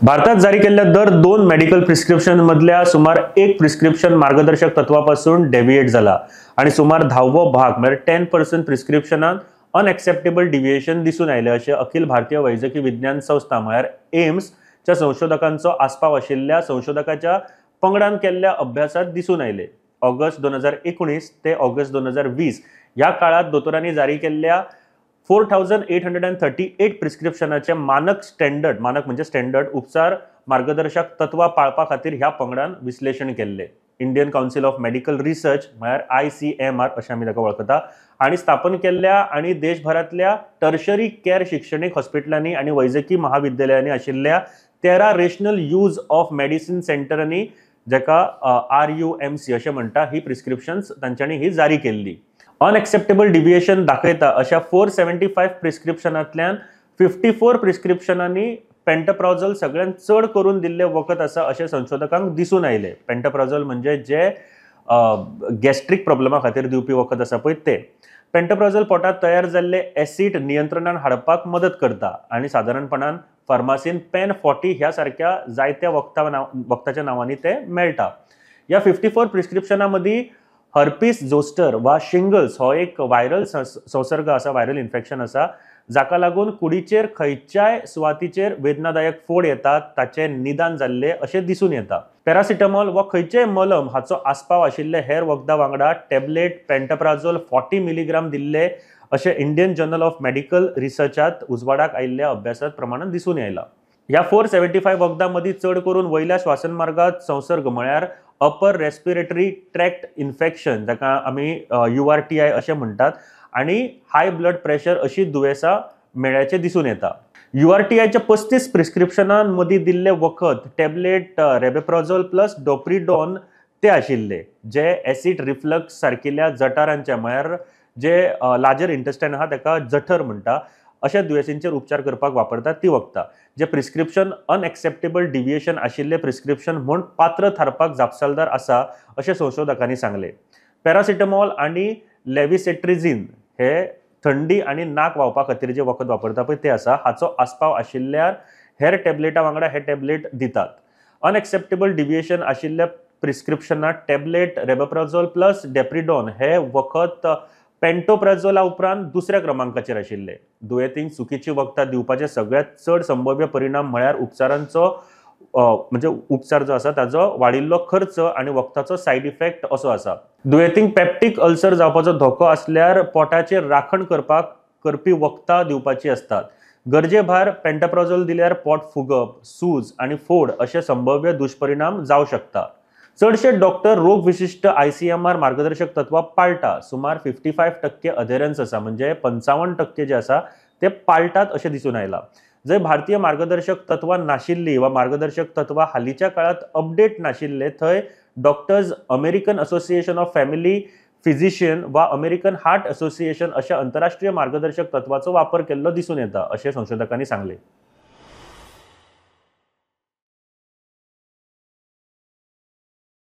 भारतात जारी केल्ल्या दर 2 मेडिकल प्रिस्क्रिप्शन मदल्या सुमार 1 प्रिस्क्रिप्शन मार्गदर्शक तत्वापासून डेविएट जाला आनी सुमार 10वो भाग म्हळ्यार 10% प्रिस्क्रिप्शनान अनएक्सेप्टेबल डिविएशन दिसून आयलें अशें अखिल भारतीय वैजकी विज्ञान संस्था म्हळ्यार एम्सच्या संशोधकांचो आस्पाव आशिल्ल्या संशोधकाच्या पंगडान केल्ल्या अभ्यासात दिसून आयले. ऑगस्ट 2019 ते ऑगस्ट 2020 ह्या काळात दोतोरांनी जारी केल्ल्या 4838 प्रिस्क्रिप्शनाचे मानक स्टँडर्ड, मानक म्हणजे स्टँडर्ड उपचार मार्गदर्शक तत्वां पाळपा खातीर ह्या पंगडान विश्लेशण केल्ले. Indian council of medical research म्हळ्यार ICMR अशें आमी ताका वळखता आनी स्थापन केल्ल्या आनी देशभरांतल्या टर्शरी केअर शिक्षणीक हॉस्पिटलांनी आनी वैजकी महाविद्यालयांनी आशिल्ल्या 13 रेशनल यूज ऑफ मेडिसीन सेंटरांनी जाका RUMC अशें म्हणटा ही प्रिस्क्रिप्शन्स तांच्यांनी ही जारी केल्ली. अनएक्सेप्टेबल डिविएशन दाखयता अशा 475 प्रिस्क्रिप्शनांतल्यान 54 प्रिस्क्रिप्शनांनी पेंटाप्राझोल सगळ्यांत चड करून दिल्लें वखद आसा अशें संशोधकांक दिसून आयलें. पेंटाप्राझोल म्हणजे जे गॅस्ट्रीक प्रॉब्लमा खातीर दिवपी वखद आसा पळय ते. पेंटाप्राझोल पोटांत तयार जाल्ले एसीड नियंत्रणान हाडपाक मदत करता आनी सादारणपणान फार्मासीन पेन 40 ह्या सारक्या जायत्या वखदाच्या नांवांनी ते मेळटा. ह्या 54 प्रिस्क्रिप्शनां मदीं हर्पीस जोस्टर वा शिंगल्स हो एक व्हायरल संसर्ग आसा, व्हायरल इन्फेक्शन आसा जाका लागून कुडीचेर खंयच्याय सुवातीचेर वेदनादायक फोड येतात ताचें निदान जाल्लें अशें दिसून येता. पॅरासिटामॉल वा खंयचेय मलम हाचो आस्पाव आशिल्ले हेर वखदां वांगडा टॅबलेट पेंटाप्राझोल 40 मिलीग्राम दिल्ले अशें इंडियन जर्नल ऑफ मेडिकल रिसर्चात उजवाडाक आयिल्ल्या अभ्यासात प्रमाणान दिसून आयला. ह्या 475 वखदां मदीं चड करून वयल्या श्वासनमार्गात संसर्ग म्हळ्यार अपर रेस्पिरेटरी ट्रॅक्ट इन्फेक्शन जाका आमी URTI अशें म्हणटात आनी हाय ब्लड प्रेशर अशी दुयेंसां मेळ्याचें दिसून येता. URTIच्या 35 प्रिस्क्रिप्शनां मदीं दिल्लें वखद टॅबलेट रेबेप्राझोल प्लस डोप्रिडॉन ते आशिल्ले जे एसीड रिफ्लक्स सारकिल्ल्या जठारांचे म्हळ्यार जे लार्जर इंटेस्टायन आहा ताका जठर म्हणटा अशा दुयेंसींचेर उपचार करपाक वापरतात ती वखदां जे प्रिस्क्रिप्शन अनएक्सेप्टेबल डिविएशन आशिल्ले प्रिस्क्रिप्शन म्हूण पात्र थारपाक जापसालदार आसा अशें संशोधकांनी सांगलें. पॅरासिटामॉल आनी लेविसेट्रिझीन हे थंडी आनी नाक व्हांवपा खातीर जे वखद वापरता पळय ते आसा हाचो आस्पाव आशिल्ल्या हेर टॅबलेटा वांगडा हे टॅबलेट दितात. अनएक्सेप्टेबल डिविएशन आशिल्ल्या प्रिस्क्रिप्शनात टॅबलेट रेबेप्राझोल प्लस डेप्रिडॉन हे वखद पेंटोप्राझोला उपरांत दुसऱ्या क्रमांकाचेर आशिल्ले. दुयेंतींक चुकीची वखदां दिवपाचे सगळ्यांत चड संभाव्य परिणाम म्हळ्यार उपचारांचो म्हणजे उपचार जो आसा ताजो वाडिल्लो खर्च आनी वखदाचो सायड इफेक्ट असो आसा. दुयेंतींक पेप्टीक अल्सर जावपाचो धोको आसल्यार पोटाचेर राखण करपी वखदां दिवपाची आसतात. गरजे भायर पेंटाप्राझोल दिल्यार पोट फुगप, सूज आनी फोड अशे संभाव्य दुश्परिणाम जावं शकता. चडशे डॉक्टर रोग विशिश्ट ICMR मार्गदर्शक तत्वां पाळटा. सुमार 55% अधेरन्स आसा म्हणजे 55% जे आसा ते पाळटात अशें दिसून आयलां. जंय भारतीय मार्गदर्शक तत्वां नाशिल्ली वा मार्गदर्शक तत्वां हालींच्या काळांत अपडेट नाशिल्ले थंय doctors American association of family physician वा अमेरिकन हार्ट असोसिएशन अशा अंतरराष्ट्रीय मार्गदर्शक तत्वाचो वापर केल्लो दिसून येता अशें संशोधकांनी सांगलें.